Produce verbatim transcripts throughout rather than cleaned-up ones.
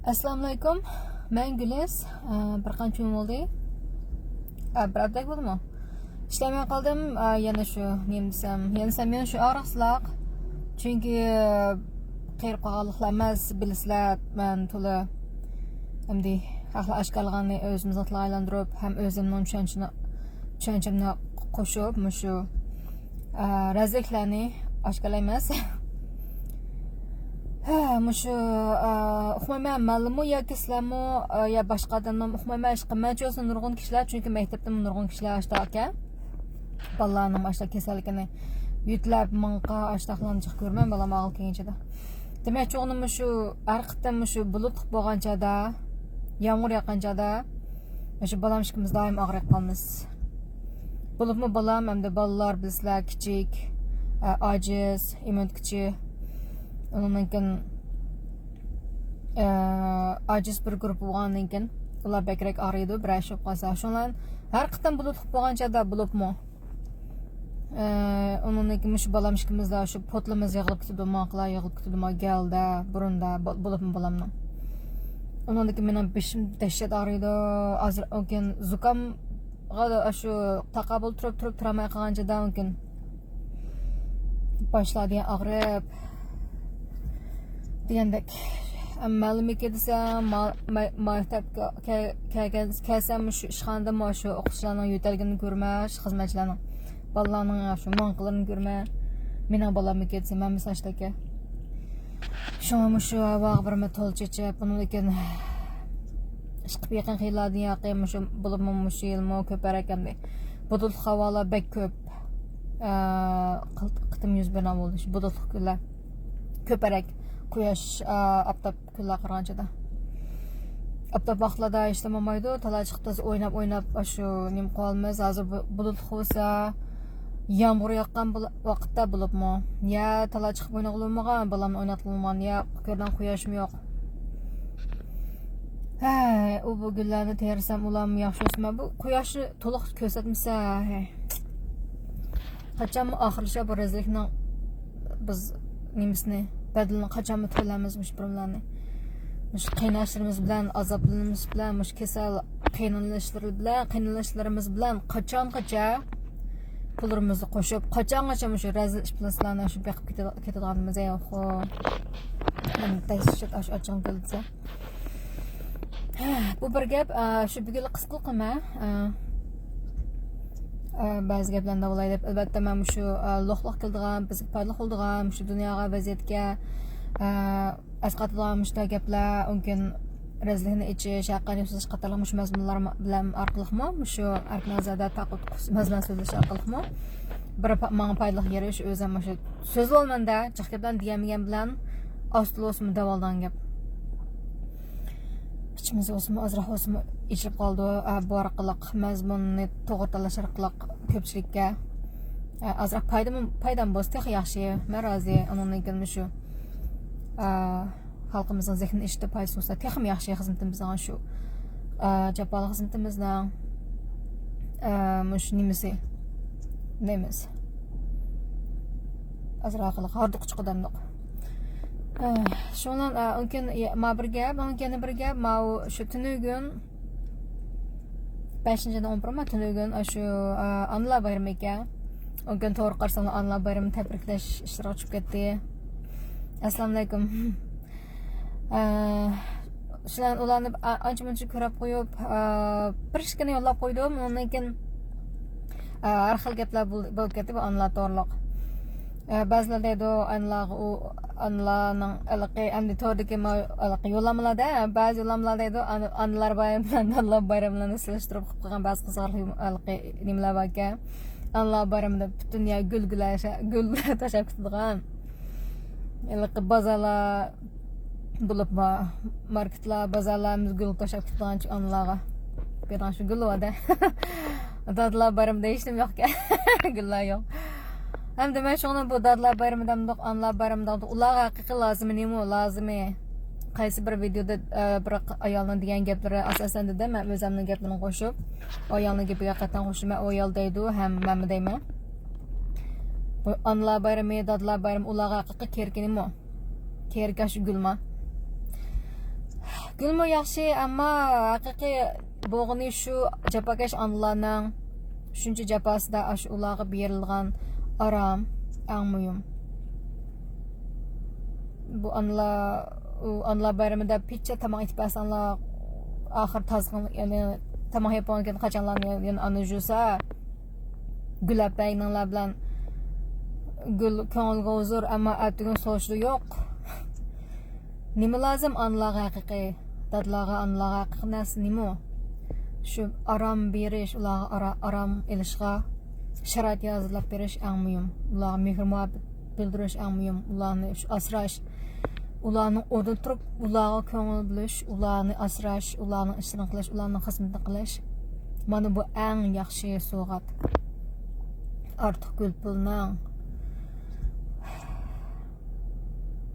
ئەسسالامۇئەلەيكۇم، مەن گۈلىز. ئە، بىر قانچە كۈن بولدى. ئە، بىر ھەپتە بولدىمۇ؟ ئىشلەيمەن قالدىم. ئە، يەنە شۇ، نېمە دېسەم، يەنە سەمىيە شۇ ئاغرىقسىزلاق. چۈنكى قېرىپ قالغانلىقلار ئەمەس، بىلىسىلەر، مەن تولا ئەمدى ھەقلەر ئاشكارىلىغاننى ئۆزىمىزنىڭ تىلىغا ئايلاندۇرۇپ، ھەم ئۆزۈمنىڭ چۈشەنچىنى، چۈشەنچەمنى قوشۇپ، مۇشۇ، ئە، رەزىللىكلەرنى ئاشكارىلايمىز. ھە، مۇشۇ، ئە، ئۇقمايمەن، مەنلىمۇ ياكى سىلەرمۇ، ئە، يا باشقا ئادەملەرمۇ ئۇقمايمەن، ھېچقىم مەنچە بولسا نۇرغۇن كىشىلەر، چۈنكى مەكتەپتىمۇ نۇرغۇن كىشىلەر ئاشتا ئىكەن. بالىلارنىڭ ئاشتا كېسەللىكىنى يۆتىلەپ، مىڭقا ئاشتاقلارنى جىق كۆرىمەن، بالام ئاغرىپ كەلگەن چاغدا. دېمەكچى بولغىنىم مۇشۇ، ھەر قېتىم مۇشۇ بۇلۇتلۇق بولغان چاغدا، يامغۇر ياغقان چاغدا، مۇشۇ بالام ئىككىمىز دائىم ئاغرىپ قالىمىز. بولۇپمۇ بالام، ئەمدى بالىلار بىلىسىلەر، كىچىك، ئە، ئاجىز، ئىممۇنىتېتى كىچىك. ئۇنىڭدىن كېيىن، ئە، ئاجىز بىر گۇرۇپپا بولغاندىن كېيىن، ئۇلار بەكرەك ئاغرىيدۇ، بىرەر ئىش بولۇپ قالسا. شۇڭا ھەر قېتىم بۇلۇتلۇق بولغان چاغدا بولۇپمۇ، ئە، ئۇنىڭدىن كېيىن مۇشۇ بالام ئىككىمىزدە شۇ پوتلىرىمىز يىغىلىپ كېتىدۇ، ماڭقىلار يىغىلىپ كېتىدۇ، ما گەلدە، بۇرۇندا، بو-، بولۇپمۇ بالامنىڭ. ئۇنىڭدىن كېيىن مېنىڭ بېشىم دەھشەت ئاغرىيدۇ. ھازىر ئۇ كېيىن زۇكامغا شۇ تاقابىل تۇرۇپ، تۇرۇپ تۇرالماي قالغان چاغدا ئۇ كېيىن باشلار دېگەن ئاغرىپ دېگەندەك. مەلۇمىكى دېسەم، ما-، ما-، مەكتەپكە كەل-، كەلگەن، كەلسەم شۇ ئىشخانىدا مۇشۇ ئوقۇتقۇچىلارنىڭ يۆتەلگىنىنى كۆرمە، شۇ خىزمەتچىلەرنىڭ، بالىلارنىڭ شۇ ماڭقىلىرىنى كۆرمە. مېنىڭ بالاممىكى دېسەم، ھەممىسى ئاشتاكەن. شۇڭا مۇشۇ ھاۋاغا بىرمە تول چېچىپ، ئۇنىڭدىن كېيىن ئىشقىپ يېقىنقى يىللاردىن ياقى مۇشۇ، بولۇپمۇ مۇشۇ يىلمۇ كۆپرەك ئەمدى بۇلۇتلۇق ھاۋالار بەك كۆپ، ئە، قىل-، قېتىم يۈز بېرىدىغان بولدى شۇ بۇلۇتلۇق كۈنلەر. كۆپرەك قۇياش، ئە، ئاپتاپ كۈنلەر قارىغانچىدا. ئاپتاپ ۋاقىتلاردا ھېچنېمە بولمايدۇ. تالا چىقىپ تازا ئويناپ، ئويناپ، ئاشۇ نېمە قىلالمايمىز. ھازىر بۇ-، بۇلۇتلۇق بولسا، يامغۇر ياغقان بۇل-، ۋاقىتتا بولۇپمۇ، يا تالا چىقىپ ئوينىغىلى بولمىغان، بالامنى ئويناتقىلى بولمىغان، يا كۆرۈنگەن قۇياشمۇ يوق. ھەي، ئۇ بۇ گۈللەرنى تېرىسام، ئۇلارمۇ ياخشى ئۆسمە. بۇ قۇياشنى تولۇق كۆرسەتمىسە، ھەي. قاچانمۇ ئاخىرلىشار بۇ رەزىللىكنىڭ، بىز نېمىسىنى، بەدىلىنى قاچانمۇ تۆلەيمىز مۇشۇ بۇرۇنلارنى؟ مۇشۇ قىينىلىشلىرىمىز بىلەن، ئازابلىرىمىز بىلەن، مۇشۇ كېسەل قىينىلىشلىرى بىلەن، قىينىلىشلىرىمىز بىلەن قاچانغىچە پۇللىرىمىزنى قوشۇپ، قاچانغىچە مۇشۇ رەزىل ئىپلاسلارنى شۇ بېقىپ كېتىدىغانىمىز، ئەي، ئوخۇ. مەن دەھشەت ئاچ-، ئاچچىقىم كېلىدىسە. بۇ بىر گەپ، ئە، شۇ بۈگۈنلۈك قىسقىلىقىم، ئە، ئە، بەزى گەپلەرنى دەۋالاي دەپ. ئەلۋەتتە، مەن مۇشۇ، ئە، لوق-لوق كېلىدىغان، بىزگە پايدىلىق بولىدىغان، مۇشۇ دۇنياغا، ۋەزىيەتكە، ئە، ئەسقاتىدىغان مۇشۇنداق گەپلەر، ئۇنىڭ كېيىن رەزىللىكنى ئېچىش، ھەققانىي سۆزلەش قاتارلىق مۇشۇ مەزمۇنلار بىلەن ئارقىلىقمۇ، مۇشۇ ئەركىن ئازادە تاقىت مەزمۇن سۆزلەش ئارقىلىقمۇ بىر پا-، ماڭا پايدىلىق يېرى شۇ، ئۆزۈم مۇشۇ سۆزلىۋالىمەن-دە، جىق گەپلەرنى دېيەلمىگەن بىلەن ئاستىلا بولسىمۇ دەۋالىدىغان گەپ. ئىچىمىز بولسىمۇ، ئازراق بولسىمۇ ئېچىلىپ قالىدۇ. ئە، بۇ ئارقىلىق مەزمۇننى توغرا تاللاش ئارقىلىق كۆپچىلىككە، ئە، ئازراق پايدىمۇ، پايدام بولسا تېخى ياخشى. مەن رازى. ئۇنىڭدىن كېيىن مۇشۇ، ئە، خەلقىمىزنىڭ زېھنىنى ئېچىشتا پايدىسى بولسا تېخىمۇ ياخشى خىزمىتىمىزنىڭ شۇ، ئە، جاپالىق خىزمىتىمىزنىڭ، ئە، مۇشۇ نېمىسى، نېمىسى. ئازراق ھاردۇق چىقىدۇ ئەمدى. ئە، شۇنىڭ، ئە، ئۇنىڭ كېيىن، يە-، ما بىر گەپ، ئۇنىڭ كېيىن بىر گەپ، ماۋۇ شۇ تۈنۈگۈن، بەشىنچى ئاينىڭ ئون بىرى ما، تۈنۈگۈن، ئاشۇ، ئە، ئانىلار بايرىمى ئىكەن. ئۇنىڭ كېيىن توغرا قارىساڭلار ئانىلار بايرىمى تەبرىكلەش ئىشلىرىغا چۈشۈپ كەتتى. ئەسسالامۇئەلەيكۇم. ئە، شۇلار ئۇلارنى ئا-، ئانچە مۇنچە كۆرۈپ قويۇپ، ئە، بىر ئىككىنى يوللاپ قويدۇم. ئۇنىڭدىن كېيىن، ئە، ھەر خىل گەپلەر بول-، بولۇپ كەتتى بۇ ئانىلار توغرۇلۇق. ئە، بەزىلەر دەيدۇ، ئانىلارغا ئۇ، ئانىلارنىڭ ھېلىقى، ئەمدى توردىكى ما-، ھېلىقى يوللامىلاردا، بەزى يوللامىلار دەيدۇ، ئانا-، ئانىلار بايرىمى بىلەن دادىلار بايرىمىلىرىنى سېلىشتۇرۇپ قىلىپ قويغان بەزى قىزىقارلىق يۇم-، ھېلىقى نېمىلەر باركەن. ئانىلار بايرىمىدا پۈتۈن يەر گۈل، گۈل، گۈل تاشلاپ كېتىدىغان. ھېلىقى بازارلار بولۇپمۇ، ماركېتلار، بازارلار گۈل تاشلاپ كېتىدىغان ئانىلارغا. بىرىڭ شۇ گۈل بار-دە. دادىلار بايرىمىدا ھېچنېمە يوقكەن. گۈللەر يوق. ھەمدە مەن شۇڭا بۇ دادىلار بايرىمى دەمدۇق، ئانىلار بايرىمى دەمدۇق. ئۇلارغا ھەقىقىي لازىمى نېمە؟ لازىمى. قايسى بىر ۋىدېودا، ئە، بىر ئايالنىڭ دېگەن گەپلىرى، ئاساسەن دېدىم، مەن ئۆزۈمنىڭ گەپلىرىنى قوشۇپ، ئۇ ئايالنىڭ گېپىگە ھەقىقەتەن قوشۇلىمەن. ئۇ ئايال دەيدۇ، ھەم مەنمۇ دەيمەن. بۇ ئانىلار بايرىمى، دادىلار بايرىمى، ئۇلارغا ھەقىقىي كېرىكى نېمە؟ كېرىكى شۇ گۈلما. گۈلمۇ ياخشى، ئەمما ھەقىقىي بولغىنى شۇ جاپاكەش ئانىلارنىڭ شۇنچە جاپاسىدا ئاشۇ ئۇلارغا بېرىلغان ئارام ئەڭ مۇھىم. بۇ ئانىلار، ئۇ ئانىلار بايرىمىدا پىچچە تاماق ئېتىپ بەرسەڭلار، ئاخىر تازىغان، يەنى تاماق يەپ بولغاندىن كېيىن قاچاڭلارنى يەنە ئانا جۇسا، گۈل ئەپەينىڭلار بىلەن گۈل كۆڭۈلگە ھۇزۇر، ئەمما ئەتىگۈن سوشىدا يوق. نېمە لازىم ئانىلارغا ھەقىقىي؟ دادىلارغا، ئانىلارغا ھەقىقىي نەرسە نېمە؟ شۇ ئارام بېرىش، ئۇلارغا ئارا-، ئارام ئېلىشقا شارائىت ھازىرلاپ بېرىش ئەڭ مۇھىم. ئۇلارغا مېھىر-مۇھەببەت بىلدۈرۈش ئەڭ مۇھىم. ئۇلارنى شۇ ئاسراش، ئۇلارنىڭ ئورنىدا تۇرۇپ، ئۇلارغا كۆڭۈل بۆلۈش، ئۇلارنى ئاسراش، ئۇلارنىڭ ئىشلىرىنى قىلىش، ئۇلارنىڭ خىزمىتىنى قىلىش. مانا بۇ ئەڭ ياخشى سوۋغات. ئارتۇق گۈل پۇلنىڭ،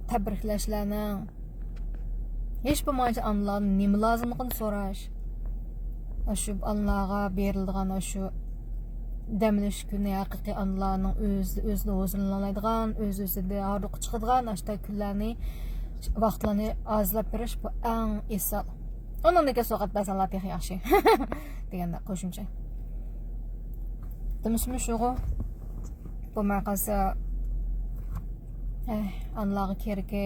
تەبرىكلەشلەرنىڭ، ھېچ بولمىغانچە ئانىلاردىن نېمە لازىملىقىنى سوراش. ئاشۇ ئانىلارغا بېرىلىدىغان ئاشۇ دەم ئېلىش كۈنى ھەقىقىي ئانىلارنىڭ ئۆز-، ئۆزىنى ھۇزۇرلىنالايدىغان، ئۆز-ئۆزىدىن ھاردۇقى چىقىدىغان ئاشۇنداق كۈنلەرنى، ۋاقىتلارنى ھازىرلاپ بېرىش، بۇ ئەڭ ئېسىل. ئۇنىڭدىن كېيىن سوۋغات بەرسەڭلار تېخى ياخشى. دېگەندەك قوشۇمچە. دېمىسىمۇ شۇغۇ. بولماي قالسا، ئەي، ئانىلارغا كېرىكى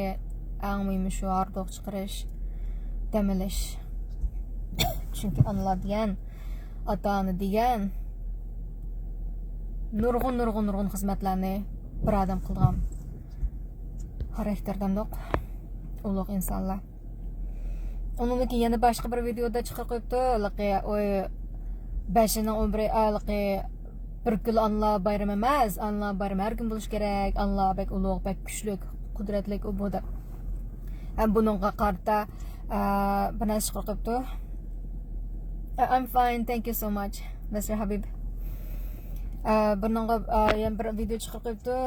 ئەڭ مۇھىمى شۇ ھاردۇق چىقىرىش، دەم ئېلىش. چۈنكى ئانىلار دېگەن، ئاتا-ئانا دېگەن نۇرغۇن، نۇرغۇن، نۇرغۇن خىزمەتلەرنى بىر ئادەم قىلىدىغان خاراكتېر دەمدۇق، ئۇلۇغ ئىنسانلار. ئۇنىڭدىن كېيىن يەنە باشقا بىر ۋىدېودا چىقىرىپ قويۇپتۇ. ھېلىقى ئۇ بەشىنىڭ ئون بىرى، ھېلىقى بىر كۈن ئانىلار بايرىمى ئەمەس، ئانىلار بايرىمى ھەر كۈن بولۇشى كېرەك، ئانىلار بەك ئۇلۇغ، بەك كۈچلۈك، قۇدرەتلىك ئۇ بۇ دەپ. ھەم بۇنىڭغا قارىتا، ئە، بىر نەرسە چىقىرىپ قويۇپتۇ. I'm fine, thank you so much, مىستېر ھەبىب. ئە، بۇنىڭغا، ئە، يەنە بىر ۋىدېو چىقىرىپ قويۇپتۇ.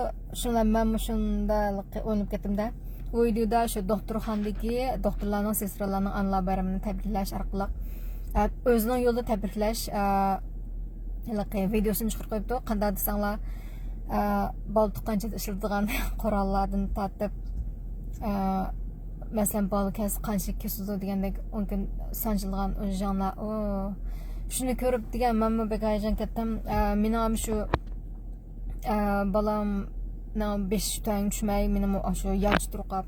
شۇنىڭ بىلەن مەنمۇ شۇنداق ئويلىنىپ كەتتىم-دە. ئۇ ۋىدېودا شۇ دوختۇرخانىدىكى دوختۇرلارنىڭ، سېسترالارنىڭ ئانىلار بايرىمىنى تەبرىكلەش ئارقىلىق، ئە، ئۆزىنىڭ يولىدا تەبرىكلەش، ئە، ھېلىقى ۋىدېوسىنى چىقىرىپ قويۇپتۇ. قانداق دېسەڭلار، ئە، بالا تۇغقانچىلىقتا ئىشلىتىدىغان قوراللاردىن تارتىپ، ئە، مەسىلەن، بالا كەلسە قانچىلىك كېسىدۇ دېگەندەك، ئۇنىڭكى سانجىلغان ئۇ ژاڭلار. ئۇ، شۇنى كۆرۈپ دېگەن مەنمۇ بەك ھاياجان كەتتىم. ئە، مېنىڭ ھەم شۇ ئە، بالامنىڭ بېشى تۆڭ چۈشمەي، مېنىمۇ ئاشۇ يانچە تۇرقاپ،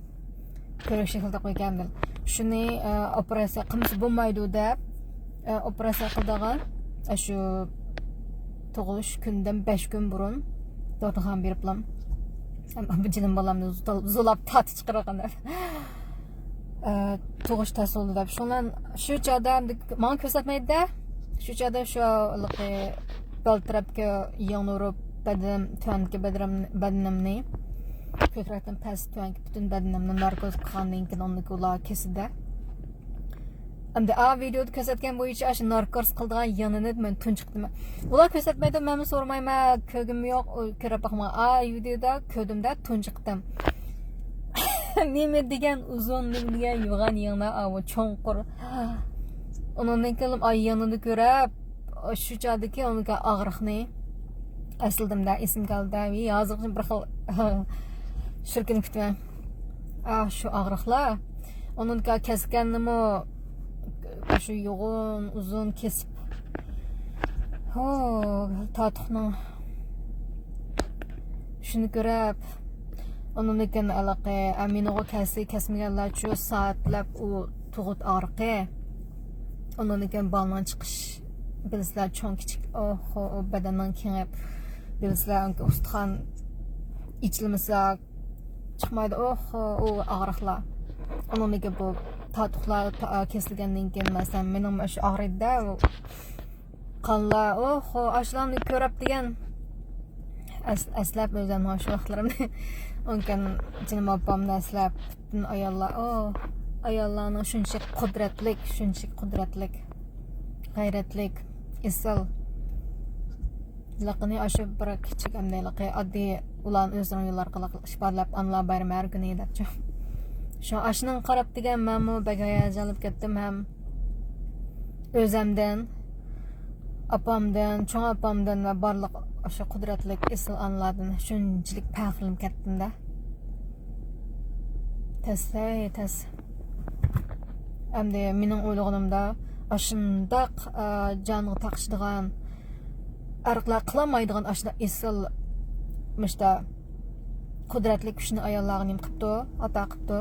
كۆرۈك شەكلىدە قويغانىدىم. شۇنى، ئە، ئوپېراتسىيە قىلمىسا بولمايدۇ دەپ، ئە، ئوپېراتسىيە قىلىدىغان ئاشۇ تۇغۇلۇش كۈندىن بەش كۈن بۇرۇن دوختۇرخانىغا بېرىپلام. ئەمما بۇ جېنىم بالامنى زۇل-، زۇلاپ تارتىپ چىقىرىۋالغان. ئە، تۇغۇش تەس بولدى دەپ. شۇنىڭ بىلەن شۇ چاغدا ئەمدى ماڭا كۆرسەتمەيدۇ-دە. شۇ چاغدا شۇ ھېلىقى بەل تەرەپكە يىڭنە ئۇرۇپ، بەدىنىم، تۆۋەنكى بەدىنىم-، بەدىنىمنى، كۆكرەكتىن پەس تۆۋەنكى پۈتۈن بەدىنىمنى ناركوز قىلغاندىن كېيىن ئۇنىڭدىن كېيىن ئۇلار كېسىدە. ئەمدى ئا ۋىدېودا كۆرسەتكەن بويىچە ئاشۇ ناركوز قىلىدىغان يىڭنىنى مەن تۇنجى قېتىم. ئۇلار كۆرسەتمەيدۇ، مەنمۇ سورىمايمەن، كۆرگۈم يوق، ئۇ كۆرۈپ باقمىغان. ئا ۋىدېودا كۆردۈم-دە تۇنجى قېتىم. نېمە دېگەن ئۇزۇن، نېمە دېگەن يوغان يىڭنە، ئاۋۇ چوڭقۇر. ئۇنىڭدىن كېيىن ئاي يىڭنىنى كۆرۈپ، شۇ چاغدىكى ئۇنىڭكى ئاغرىقنى ئەسلىدىم-دە، ئېسىمگە كەلدى-دە. ھازىرغىچە بىر خىل شىركىنى كۈتىمەن. ئا، شۇ ئاغرىقلار. ئۇنىڭكى كەسكەننىمۇ شۇ يوغان، ئۇزۇن كېسىپ، ھو، تاتۇقنىڭ شۇنى كۆرۈپ، ئۇنىڭدىن كېيىن ھېلىقى، ئە، مېنىغۇ كەلسە، كەسمىگەنلەرچۇ سائەتلەپ ئۇ تۇغۇت ئاغرىقى. ئۇنىڭدىن كېيىن بالىنىڭ چىقىش، بىلىسىلەر، چوڭ كىچىك، ئوھو، ئۇ بەدەننىڭ كېڭىيىپ، بىلىسىلەر، ئۇستىخان ئېچىلمىسا، چىقمايدۇ، ئوھو، ئۇ ئاغرىقلار. ئۇنىڭدىن كېيىن بۇ تاتۇقلار تا-، كېسىلگەندىن كېيىن، مەسىلەن، مېنىڭ مۇشۇ ئاغرىيدۇ-دە، قانلار، ئوھو، ئاشۇلارنى كۆرۈپ دېگەن. ئەس-، ئەسلەپ ئۆزۈمنىڭ شۇ ۋاقىتلىرىمنى. ئۇنكەن جېنىم ئاپامنى ئەسلەپ، پۈتۈن ئاياللار، ئو، ئاياللارنىڭ شۇنچىلىك قۇدرەتلىك، شۇنچىلىك قۇدرەتلىك، غەيرەتلىك، ئېسىل. لىقىنى ئاشۇ بىر كىچىك ئەمدى لىقى ئاددىي ئۇلارنى ئۆزلىرىنىڭ يوللىرى ئارقىلىق ئىپادىلەپ، ئانىلار بايرىمى ھەر كۈنى دەپچۇ. شۇ ئاشۇنىڭغا قاراپ دېگەن مەنمۇ بەك ھاياجانلىنىپ كەتتىم ھەم ئۆزەمدىن، ئاپامدىن، چوڭ ئاپامدىن ۋە بارلىق ئاشۇ قۇدرەتلىك ئېسىل ئانىلاردىن شۇنچىلىك پەخىرلىنىپ كەتتىم-دە. تەس، ھەي، تەس. ئەمدى مېنىڭ ئويلىغىنىمدا، ئاشۇنداق، ئا، جانغا تاقىشىدىغان، ئەركىلەر قىلالمايدىغان ئاشۇنداق ئېسىل، مۇشتا قۇدرەتلىك كۈچنى ئاياللارغا نېمە قىپتۇ؟ ئاتا قىپتۇ.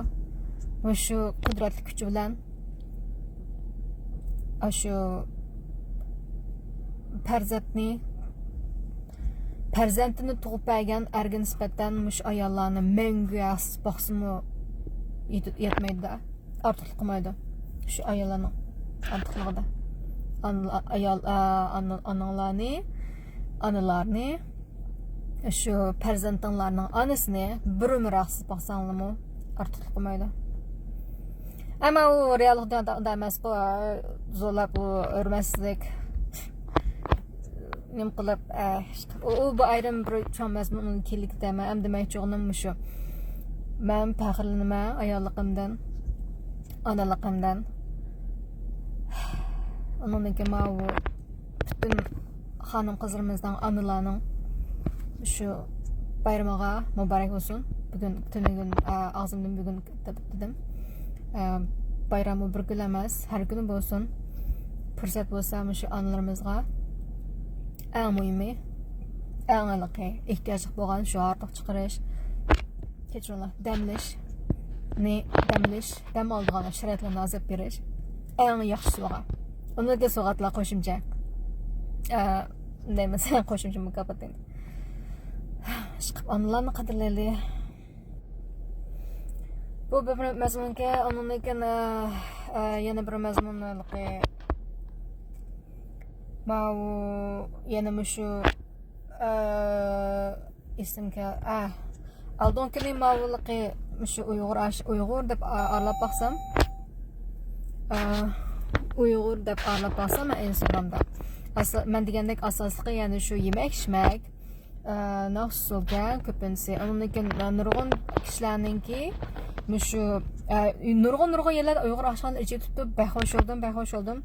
مۇشۇ قۇدرەتلىك كۈچى بىلەن ئاشۇ پەرزەنتنى، پەرزەنتىنى تۇغۇپ بەرگەن ئەرگە نىسبەتەن مۇشۇ ئاياللارنى مەڭگۈ ھەقسىز باقسىمۇ يېتە-، يەتمەيدۇ-دە. ئارتۇقلۇق قىلمايدۇ شۇ ئاياللارنىڭ ئارتۇقلۇقىدا. ئانا-، ئايال، ئا-، ئانا-، ئاناڭلارنى، ئانىلارنى، شۇ پەرزەنتىڭلارنىڭ ئانىسىنى بىر ئۆمۈر ھەقسىز باقساڭلارمۇ ئارتۇقلۇق قىلمايدۇ. ئەمما ئۇ رېئاللىق دۇنيادا ئۇنداق ئەمەسقۇ، زورلاپ ئۇ ھۆرمەتسىزلىك. نېمە قىلىپ، ئە، ئۇ، ئۇ بۇ ئايرىم بىر چوڭ مەزمۇن، ئۇنى كېيىنلىك دەيمەن. ئەمدى دېمەكچى بولغىنىم مۇشۇ. مەن پەخىرلىنىمەن ئاياللىقىمدىن، ئانىلىقىمدىن. ئۇنىڭدىن كېيىن ماۋۇ پۈتۈن خانىم قىزلىرىمىزنىڭ، ئانىلارنىڭ شۇ بايرىمىغا مۇبارەك بولسۇن. بۈگۈن، تۈنۈگۈن، ئە، ئاغزىمدىن بۈگۈن دەپ دېدىم. ئە، بايراممۇ بىر كۈن ئەمەس، ھەر كۈنى بولسۇن. پۇرسەت بولسا مۇشۇ ئانىلىرىمىزغا ئەڭ مۇھىمى، ئەڭ ھېلىقى ئېھتىياجلىق بولغان شۇ ھاردۇق چىقىرىش، كەچۈرۈڭلار، دەم ئېلىشنى، دەم ئېلىش، دەم ئالىدىغان شارائىتلارنى ھازىرلاپ بېرىش ئەڭ ياخشى سوۋغا. ئۇنىڭدىن كېيىن سوۋغاتلار قوشۇمچە، ئە، نېمە، قوشۇمچە مۇكاپات دەيمەن. ئىشقىلىپ ئانىلارنى قەدىرلەيلى. بۇ بىر مەزمۇنكەن، ئۇنىڭدىن كېيىن، ئە، ئە، يەنە بىر مەزمۇن ھېلىقى. ماۋۇ يەنە مۇشۇ، ئە، ئېسىمگە، ئە، ئالدىنقى كۈنى ماۋۇلىقى مۇشۇ ئۇيغۇر ئاش-، ئۇيغۇر دەپ ئا-، ئارىلاپ باقسام، ئە، ئۇيغۇر دەپ ئارىلاپ باقسام مەن ئىنستاگرامدا. ئاسا-، مەن دېگەندەك ئاساسلىقى يەنە شۇ يېمەك-ئىچمەك، ئە، ناخشا سوزۇلغان كۆپىنچىسى. ئۇنىڭدىن كېيىن، ئە، نۇرغۇن كىشىلەرنىڭكى مۇشۇ، ئە، نۇرغۇن، نۇرغۇن يەرلەردە ئۇيغۇر ئاشخانىلىرى ئېچىلىپ تۇرۇپتۇ. بەك خوش بولدۇم، بەك خوش بولدۇم.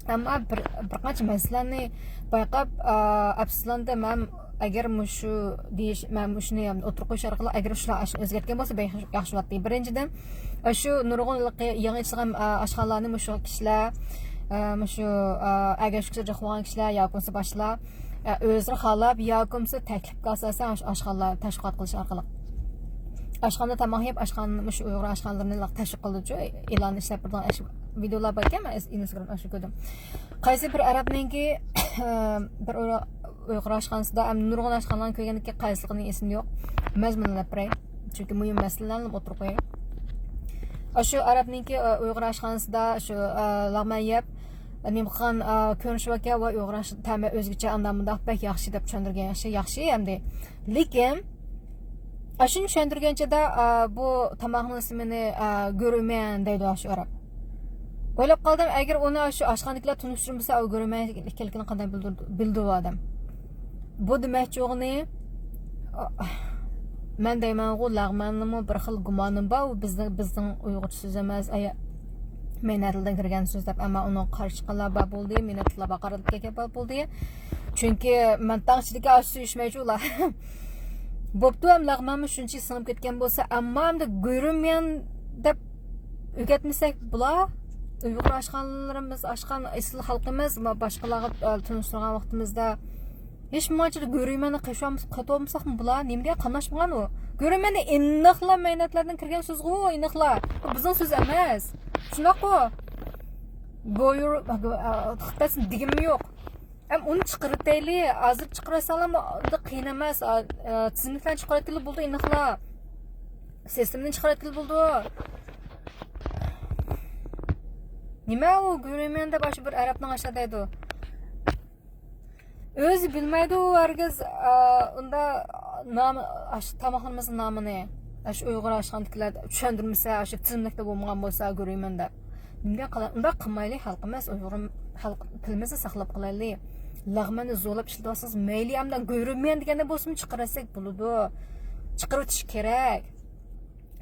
ئەمما بىر، بىر قانچە مەسىلىلەرنى بايقاپ، ئە، ئەپسۇسلاندىم. مەن ئەگەر مۇشۇ دېيىش، مەن مۇشۇنى ئوتتۇرىغا قويۇش ئارقىلىق ئەگەر شۇلار ئاش-، ئۆزگەرتكەن بولسا بەك ياخشى بولاتتى. بىرىنچىدىن، شۇ نۇرغۇن يېڭى ئېچىلغان، ئە، ئاشخانىلارنى مۇشۇ كىشىلەر، ئە، مۇشۇ، ئە، ئەگەشكۈچى جىق بولغان كىشىلەر ياكى بولمىسا باشقىلار، ئە، ئۆزلىرى خالاپ ياكى بولمىسا تەكلىپكە ئاساسەن ئاشۇ ئاشخانىلار تەشۋىقات قىلىش ئارقىلىق. ئاشخانىدا تاماق يەپ، ئاشخانا، مۇشۇ ئۇيغۇر ئاشخانىلىرىنى تەشۋىق قىلىدۇچۇ، ئېلان ئىشلەپ بېرىدىغان ئاشۇ ۋىدېئولار باركەن، مەن ئىنستاگرامدا ئاشۇ كۆردۈم. قايسى بىر ئەرەبنىڭكى، بىر ئۇيغۇر ئاشخانىسىدا، ئەمدى نۇرغۇن ئاشخانىلارنى كۆرگەندىكىن قايسىلىقىنى ئېسىمدە يوق. مەزمۇنىنى دەپ بېرەي. چۈنكى مۇھىم مەسىلىلەرنى ئوتتۇرىغا قوياي. ئاشۇ ئەرەبنىڭكى، ئۇيغۇر ئاشخانىسىدا شۇ، لەغمەن يەپ، نېمە قىلغان، كۆرۈنۈشى باركەن، ۋاي ئۇيغۇر ئاش-، تەمى ئۆزگىچە، ئانداق مۇنداق بەك ياخشى دەپ چۈشەندۈرگەن ياخشى، ياخشى ئەمدى. لېكىن، ئاشۇنى چۈشەندۈرگەنچىدە، ئا، بۇ تاماقنىڭ ئىسمىنى، ئا، گۆرۈمەن دەيدۇ ئاشۇ ئەرەب. ئويلاپ قالدىم، ئەگەر ئۇنى ئاشۇ ئاشخانىدىكىلەر تونۇشتۇرمىسا، ئۇ گۆرۈمەن ئىكەنلىكىنى قانداق بىلدۈر-، بىلىدۇ ئۇ ئادەم؟ بۇ دېمەكچى بولغىنى، ئا، مەن دەيمەنغۇ، لەغمەننىمۇ بىر خىل گۇمانىم بار، ئۇ بىزنىڭ، بىزنىڭ ئۇيغۇرچە سۆز ئەمەس، ئەيە-، مەينەتلىدىن كىرگەن سۆز دەپ، ئەمما ئۇنىڭغا قارشى چىققانلار بار بولدى، مەينەتلىلار بارغانلار بار بولدى. چۈنكى مەن تاڭ ئىچىدىكى ئاشۇ سۆيۈشمەيچۇ ئۇلار. بوپتۇ، ھەم لەغمەنمۇ شۇنچە سىڭىپ كەتكەن بولسا، ئەمما ئەمدى گۆرۈميەن دەپ ئۆگەتمىسەك بولا. ئۇيغۇر ئاشخانىلىرىمىز، ئاشخانا ئېسىل خەلقىمىز، ما-، باشقىلارغا، ئە، تونۇشتۇرغان ۋاقتىمىزدا ھېچ بولمىغانچە گۆرۈميەننى قېتىۋالمىساقمۇ بولا. نېمىگە قاملاشمىغان ئۇ؟ گۆرۈميەن ئېنىقلا مەينەتلەردىن كىرگەن سۆزغۇ، ئېنىقلا. بۇ بىزنىڭ سۆز ئەمەس. شۇنداققۇ؟ گويۇر، ئە، دېگىنىم يوق. ئەم، ئۇنى چىقىرىتەيلى، ھازىر چىقىرىۋەتسەڭلارمۇ ئۇنداق قىيىن ئەمەس. ئا، ئا، تىزىملىكلەرنى چىقىرىۋەتكىلى بولىدۇ، ئېنىقلا. سىستېمىنى چىقىرىۋەتكىلى بولىدۇ. نېمە ئۇ گۆرۈميەن دەپ ئاشۇ بىر ئەرەبنىڭ ئاشۇ دەيدۇ. ئۆزى بىلمەيدۇ ھەرگىز، ئا، ئۇندا نام-، ئاشۇ تاماقلىرىمىزنىڭ نامىنى. ئاشۇ ئۇيغۇر ئاشخانىدىكىلەر چۈشەندۈرمىسە، ئاشۇ تىزىملىكتە بولمىغان بولسا گۆرۈميەن دەپ. نېمە قىلا-، ئۇنداق قىلمايلى، خەلقىمىز، ئۇيغۇر خەلق تىلىمىزنى ساقلاپ قالايلى. لەغمەننى زورلاپ ئىشلىتىۋاتسىڭىز مەيلى، ئەمدى گۆرۈميەن دېگەندە بولسىمۇ چىقىرىۋەتسەك بولىدۇ. چىقىرىۋېتىش كېرەك.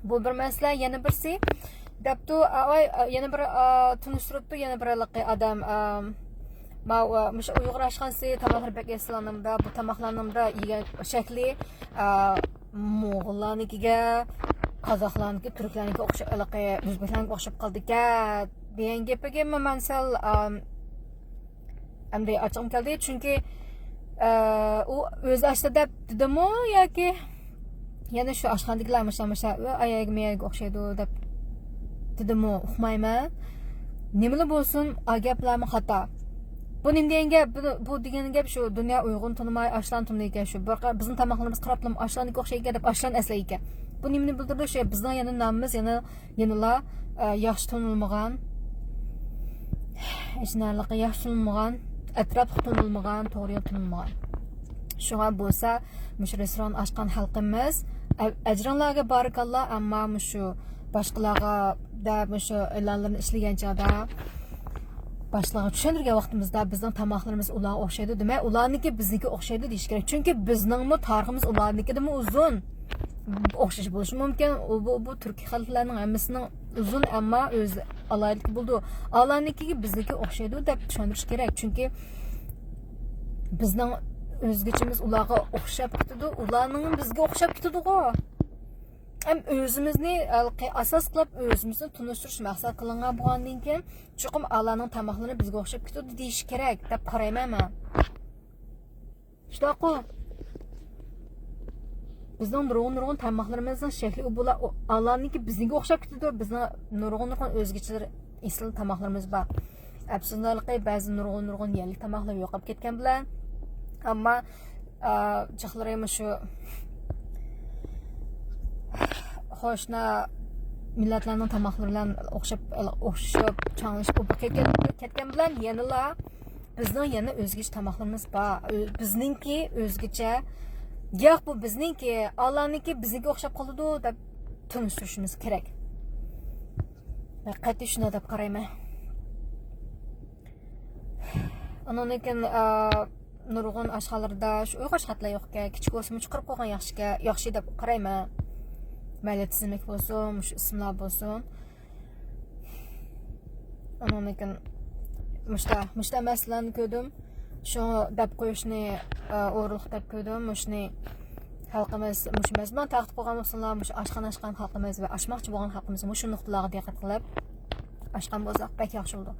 بۇ بىر مەسىلە، يەنە بىرسى دەپتۇ، ئا، ئاي، ئا، يەنە بىر، ئا، تونۇشتۇرۇپتۇ، يەنە بىر ھېلىقى ئادەم، ئا، ماۋۇ، ئا، مۇشۇ ئۇيغۇر ئاشخانىسى تاماقلىرى بەك ئېسىل ئانىمدا، بۇ تاماقلارنىڭدا يېگەن شەكلى، ئا، موغۇللارنىڭكىگە، قازاقلارنىڭكى، تۈركلەرنىڭكى ئوخشاپ، ھېلىقى ئۆزبېكلەرنىڭكىگە ئوخشاپ قالدىكەن. دېگەن گېپىگە مەن سەل، ئام، ئەمدى ئاچچىقىم كەلدى. چۈنكى، ئە، ئۇ ئۆزى ئاچتى دەپ دېدىمۇ ياكى يەنە شۇ ئاشخانىدىكىلەر مۇشۇ، مۇشۇ، ئۇ ئاياگمىياگە ئوخشايدۇ دەپ دېدىمۇ، ئۇقمايمەن. نېمىلا بولسۇن، ئا گەپلەرمۇ خاتا. بۇ نېمە دېگەن گەپ؟ بۇ، بۇ دېگەن گەپ شۇ، دۇنيا ئۇيغۇرنى تونۇماي، ئاشلارنى تونۇيدىكەن شۇ. بىر قا-، بىزنىڭ تاماقلىرىمىز قاراپلا ئاشلارنىڭكى ئوخشايدىكەن دەپ ئاشلارنى ئەسلەيدىكەن. بۇ نېمىنى بىلدۈرىدۇ؟ شۇ بىزنىڭ يەنە نامىمىز يەنە، يەنىلا، ئە، ياخشى تونۇلمىغان، ئىچىنارلىقى ياخشى تونۇلمىغان، ئەتراپلىق تونۇلمىغان، توغرا يول تونۇلمىغان. شۇڭا بولسا مۇشۇ رېستوران ئاچقان خەلقىمىز، ئە-، ئەجرىڭلارغا بارىكاللا، ئەمما مۇشۇ باشقىلارغا دەپ مۇشۇ ئېلانلىرىنى ئىشلىگەن چاغدا، باشقىلارغا چۈشەندۈرگەن ۋاقتىمىزدا بىزنىڭ تاماقلىرىمىز ئۇلارغا ئوخشايدۇ دېمەي، ئۇلارنىڭكى بىزنىڭكىگە ئوخشايدۇ دېيىش كېرەك. چۈنكى بىزنىڭمۇ تارىخىمىز ئۇلارنىڭكىدىنمۇ ئۇزۇن. ئوخشاش بولۇشى مۇمكىن. ئۇ، بۇ، بۇ تۈركىي خەلقلەرنىڭ ھەممىسىنىڭ ئۇزۇن، ئەمما ئۆز ئالاھىدىلىكى بولىدۇ. ئالارنىڭكىگە بىزنىڭكى ئوخشايدۇ دەپ چۈشەندۈرۈش كېرەك. چۈنكى بىزنىڭ ئۆزگىچىمىز ئۇلارغا ئوخشاپ كېتىدۇ، ئۇلارنىڭ بىزگە ئوخشاپ كېتىدىغۇ. ھەم ئۆزىمىزنى، ھېلىقى، ئاساس قىلىپ ئۆزىمىزنى تونۇشتۇرۇش مەقسەت قىلىنغان بولغاندىن كېيىن، چوقۇم ئالارنىڭ تاماقلىرى بىزگە ئوخشاپ كېتىدۇ دېيىش كېرەك دەپ قارايمەن مەن. شۇنداققۇ؟ بىزنىڭ نۇرغۇن-نۇرغۇن تاماقلىرىمىزنىڭ شەكلى ئۇ بۇلار، ئۇ، ئالارنىڭكى بىزنىڭكىگە ئوخشاپ كېتىدۇ. بىزنىڭ نۇرغۇن-نۇرغۇن ئۆزگىچىلىرى، ئېسىل تاماقلىرىمىز بار. ئەپسۇسلىنارلىقى، بەزى نۇرغۇن-نۇرغۇن يەرلىك تاماقلار يوقاپ كەتكەن بىلەن، ئەمما، ئا، جىقلىرى مۇشۇ قوشنا مىللەتلەرنىڭ تاماقلىرى بىلەن ئوخشاپ، ئوخشىشىپ، چاڭلىشىپ بولۇپ كەتكەن، كەتكەن بىلەن يەنىلا بىزنىڭ يەنە ئۆزگىچە تاماقلىرىمىز بار. ئۆ-، بىزنىڭكى ئۆزگىچە. ياق، بۇ بىزنىڭكى، ئالارنىڭكى بىزنىڭكىگە ئوخشاپ قالىدۇ دەپ تونۇشتۇرۇشىمىز كېرەك. مەن قەتئىي شۇنداق دەپ قارايمەن. ئۇنىڭدىن كېيىن، ئا، نۇرغۇن ئاشخانىلاردا شۇ ئۇيغۇر ئاشخانىلار يوقكەن، كىچىك بولسىمۇ چىقىرىپ قويغان ياخشىكەن، ياخشى دەپ قارايمەن. مەيلى تىزىملىك بولسۇن، مۇشۇ ئىسىملار بولسۇن. ئۇنىڭدىن كېيىن مۇشتا، مۇشتا مەسىلىلەرنى كۆردۈم. شۇ دەپ قويۇشنى، ئا، ئورۇنلۇق دەپ كۆردۈم. مۇشۇنى خەلقىمىز، مۇشۇ مەزمۇن تارقىتىپ قويغان بولسىلا، مۇشۇ ئاشخانا ئاچقان خەلقىمىز ۋە ئاچماقچى بولغان خەلقىمىز مۇشۇ نۇقتىلارغا دىققەت قىلىپ ئاچقان بولساق بەك ياخشى بولىدۇ.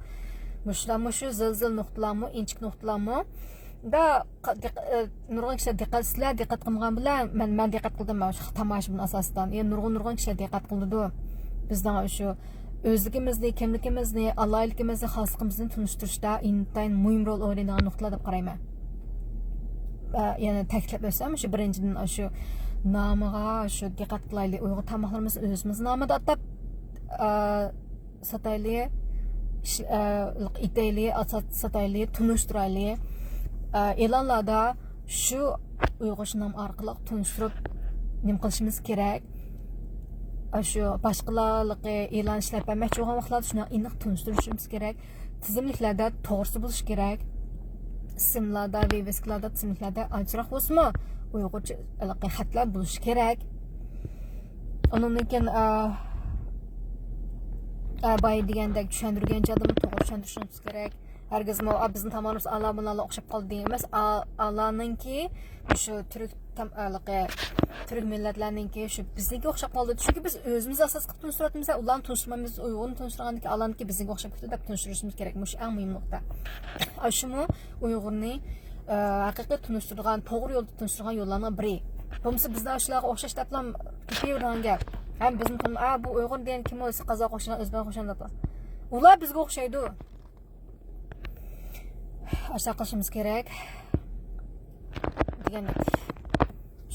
مۇشۇلار، مۇشۇ زىلزىل نۇقتىلارمۇ، ئىنچىكە نۇقتىلارمۇ. دا، ق-، دىق-، ئە، نۇرغۇن كىشىلەر دىققەت، سىلەر دىققەت قىلمىغان بىلەن، مەن، مەن دىققەت قىلدىم، مانا شۇ تاماشىبىن ئاساسەن. يەنە نۇرغۇن، نۇرغۇن كىشىلەر دىققەت قىلىدۇ. بىزنىڭ شۇ ئۆزلۈكىمىزنى، كىملىكىمىزنى، ئالاھىدىلىكىمىزنى، خاسلىقىمىزنى تونۇشتۇرۇشتا ئىنتايىن مۇھىم رول ئوينايدىغان نۇقتىلار دەپ قارايمەن. ئە، يەنە تەكىتلەپ ئۆتسەم، شۇ بىرىنچىدىن، شۇ نامىغا شۇ دىققەت قىلايلى. ئۇيغۇر تاماقلىرىمىزنى ئۆزىمىز نامىدا ئاتاپ، ئە، ساتايلى، ئىش-، ئە، ئېتەيلى، ئاسات-، ساتايلى، تونۇشتۇرايلى. ئە، ئېلانلاردا شۇ ئۇيغۇرچە نام ئارقىلىق تونۇشتۇرۇپ نېمە قىلىشىمىز كېرەك؟ ئاشۇ باشقىلارلىقى ئېلان ئىشلەپ بەرمەكچى بولغان ۋاقىتلاردا شۇنى ئېنىق تونۇشتۇرۇشىمىز كېرەك. تىزىملىكلەردە توغرىسى بولۇشى كېرەك. ئىسىملاردا، ۋىۋىسكىلاردا، تىزىملىكلەردە ئازراق بولسىمۇ ئۇيغۇرچە ھېلىقى خەتلەر بولۇشى كېرەك. ئۇنىڭدىن كېيىن، ئا، ئا، بايا دېگەندەك چۈشەندۈرگەن چاغدىمۇ توغرا چۈشەندۈرۈشىمىز كېرەك. ھەرگىزمۇ، ئا، بىزنىڭ تاماقلىرىمىز ئالا بۇنىلا ئوخشاپ قالدى دېگەن ئەمەس. ئا-، ئالانىڭكى، مۇشۇ تۈرك تام-، ھېلىقى تۈرك مىللەتلەرنىڭكى شۇ بىزنىڭكىگە ئوخشاپ قالدى. چۈنكى بىز ئۆزىمىز ئاساس قىلىپ تونۇشتۇرۇۋاتىمىز، ئۇلارنى تونۇشتۇرمايمىز، ئۇيغۇرنى تونۇشتۇرغاندىن كېيىن ئالانىڭكى بىزنىڭكىگە ئوخشاپ كېتىدۇ دەپ تونۇشتۇرۇشىمىز كېرەك. مۇشۇ ئەڭ مۇھىم نۇقتا. ئاشۇمۇ ئۇيغۇرنى، ئە، ھەقىقىي تونۇشتۇرىدىغان، توغرا يولدا تونۇشتۇرىدىغان يوللارنىڭ بىرى. بولمىسا بىزدە ئاشۇلارغا ئوخشاش دەپلا كېتىۋېرىدىغان گەپ. ھەم بىزنى تونۇ-، ئا، بۇ ئۇيغۇر دېگەن كىم، ئۆزى قازاققا ئوخشىغان، ئۆزبەككە ئوخشىغان دەپلا. ئۇلار بىزگە ئوخشايدۇ. ئاشۇنداق قىلىشىمىز كېرەك دېگەندەك.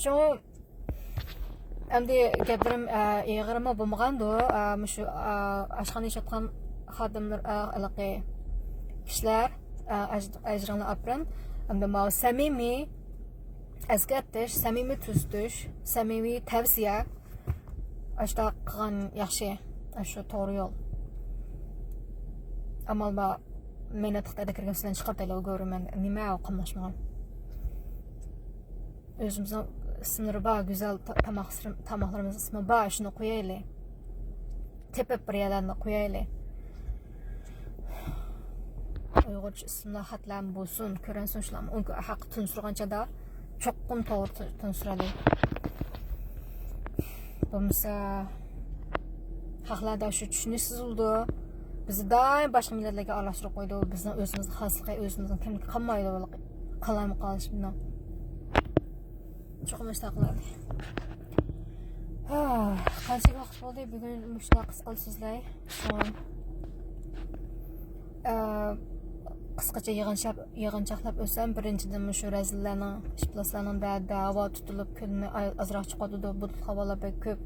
شۇڭا ئەمدى گەپلىرىم، ئە، ئېغىرمۇ بولمىغاندۇ، ئە، مۇشۇ، ئە، ئاشخانا ئېچىۋاتقان خادىملار، ئە، ھېلىقى كىشىلەر، ئە، ئەج-، ئەجرىڭلار ئاپىرىن. ئەمدى ماۋۇ سەمىمىي ئەسكەرتىش، سەمىمىي تۈزىتىش، سەمىمىي تەۋسىيە. ئاشۇنداق قىلغان ياخشى. ئاشۇ توغرا يول. ئامال بار، مەينەتلىك دەردە كىرگەن سىلەرنى چىقىرىپ دەيلى، ئۇ گۆرۈمەن. نېمە ئۇ قاملاشمىغان؟ ئۆزىمىزنىڭ ئىسىملىرى بار، گۈزەل تا-، تاماق سىرىم-، تاماقلىرىمىز ئىسمى بار، شۇنى قويايلى. تېپىپ بىر يەرلەرنى قويايلى. ئۇيغۇرچە ئىسىملار، خەتلەرمۇ بولسۇن، كۆرەرسىڭ شۇلارمۇ. ئۇ ھەققى تونۇشتۇرغان چاغدا چوقۇم توغرا تون-، تونۇشتۇرايلى. بولمىسا، خەقلەردە شۇ چۈشىنىشسىز بولىدۇ. بىزنى دائىم باشقا مىللەتلەرگە ئارىلاشتۇرۇپ قويىدۇ. بىزنىڭ ئۆزىمىزنىڭ خاسلىقى، ئۆزىمىزنىڭ كىملىكى قالمايدۇ، قالارمۇ قالىشى بىلەن. چوقۇم ئىشتاقلاردى. قانچىلىك ۋاقىت بولدى بۈگۈن مۇشۇنداق قىسقىلا سۆزلەي. شۇڭا، ئە، قىسقىچە يىغىنچاق-، يىغىنچاقلاپ ئۆتسەم، بىرىنچىدىن، مۇشۇ رەزىللەرنىڭ، ئىپلاسلارنىڭ بەدە ھاۋا تۇتۇلۇپ، كۈن ئاز-، ئازراق چىقىۋاتىدۇ، بۇلۇتلۇق ھاۋالار بەك كۆپ.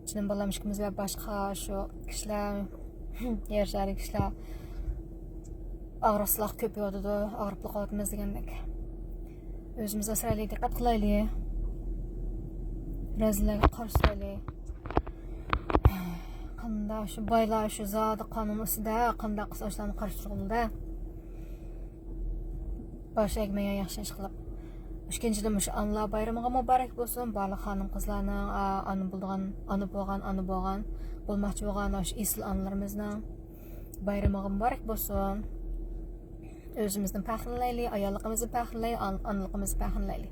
جېنىم بالام ئىككىمىز ۋە باشقا شۇ كىشىلەر، يەر شارى كىشىلەر ئاغرىقسىزلار كۆپىيىۋاتىدۇ، ئاغرىپلا قېلىۋاتىمىز دېگەندەك. ئۆزىمىزنى ئاسرايلى، دىققەت قىلايلى. رەزىللەرگە قارشى تۇرايلى. قانداق شۇ بايلار شۇ زادى قانۇن ئۈستىدە، قانداق قىلسا ئاشۇلارنى قارشى تۇرغىلى-دە. باش ئەگمەيدىغان ياخشى ئىش قىلىپ. ئىككىنچىدىن، مۇشۇ ئانىلار بايرىمىغا مۇبارەك بولسۇن. بارلىق خانىم-قىزلارنىڭ، ئا، ئانا بولغان، ئانا بولغان، ئانا بولغان، بولماقچى بولغان شۇ ئېسىل ئانىلىرىمىزنىڭ بايرىمىغا مۇبارەك بولسۇن. ئۆزىمىزنى پەخىرلەيلى، ئاياللىقىمىزنى پەخىرلەيلى، ئان-، ئانىلىقىمىزنى پەخىرلەيلى.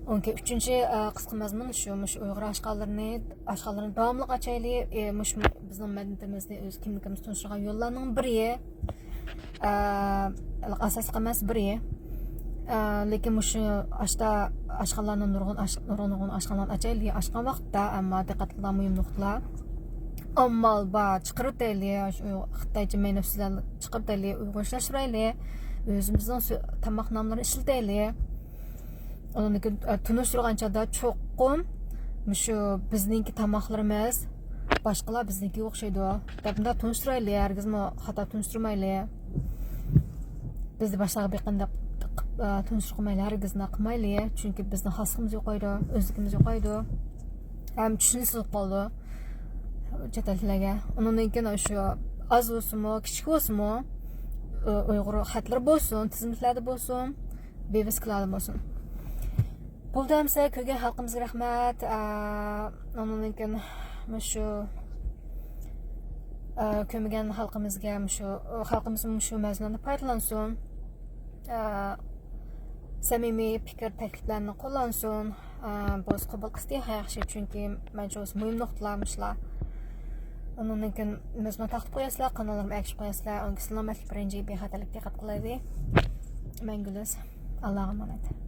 ئون ئىككى، ئۈچىنچى، ئا، قىسقا مەزمۇن شۇ، مۇشۇ ئۇيغۇر ئاشخانىلىرىنى، ئاشخانىلىرىنى داۋاملىق ئاچايلى. ئە، مۇشۇ بىزنىڭ مەدەنىيىتىمىزنى، ئۆز كىملىكىمىزنى تونۇشتۇرغان يوللارنىڭ بىرى. ئە، ئاساسلىق ئەمەس، بىرى. ئە، لېكىن مۇشۇ ئاشتا ئاشخانىلارنى نۇرغۇن ئاش-، نۇرغۇن، نۇرغۇن ئاشخانىلارنى ئاچايلى. ئاچقان ۋاقىتتا، ئەمما دىققەت قىلىدىغان مۇھىم نۇقتىلار. ئامال بار، چىقىرىۋېتەيلى. شۇ خىتايچە مەينەپسىزلەرنى چىقىرىۋېتەيلى، ئۇيغۇرچىلاشتۇرايلى. ئۆزىمىزنىڭ سۆ-، تاماق ناملىرىنى ئىشلىتەيلى. ئۇنىڭدىن كېيىن، ئە، تونۇشتۇرغان چاغدا چوقۇم مۇشۇ بىزنىڭكى تاماقلىرىمىز باشقىلار بىزنىڭكىگە ئوخشايدۇ دەپ مۇنداق تونۇشتۇرايلى، ھەرگىزمۇ خاتا تونۇشتۇرمايلى. بىزنى باشقىلارغا بېقىن دەپ، ئە، تونۇشتۇرۇپ قويمايلى، ھەرگىز ئۇنداق قىلمايلى. چۈنكى بىزنىڭ خاسلىقىمىز يوقايدۇ، ئۆزلۈكىمىز يوقايدۇ. ھەم چۈشىنىسىز بولۇپ قالىدۇ چەت ئەللىكلەرگە. ئۇنىڭدىن كېيىن شۇ ئاز بولسىمۇ، كىچىك بولسىمۇ، ئۇ-، ئۇيغۇر خەتلىرى بولسۇن، تىزىملىكلەردە بولسۇن، ۋىۋىسكىلاردا بولسۇن. بولدى ئەمسە، كۆرگەن خەلقىمىزگە رەھمەت. ئە، ئۇنىڭدىن كېيىن مۇشۇ، ئە، كۆرمىگەن خەلقىمىزگە مۇشۇ، خەلقىمىز مۇشۇ مەزمۇننى پايدىلانسۇن. ئە، سەمىمىي پىكىر، تەكلىپلەرنى قوللانسۇن. ئە، بولسا قوبۇل قىلسا ياخشى، چۈنكى مەنچە بولسا مۇھىم نۇقتىلار مۇشۇلار. ئۇنىڭدىن كېيىن مەزمۇن تارقىتىپ قوياسىلەر، قاناللىرىمغا ئەگىشىپ قوياسىلەر. ئۇنىڭ سالامەتلىك بىرىنچى، بىخەتەرلىك دىققەت قىلايلى. مەن گۈلىز. ئاللاغا ئامانەت.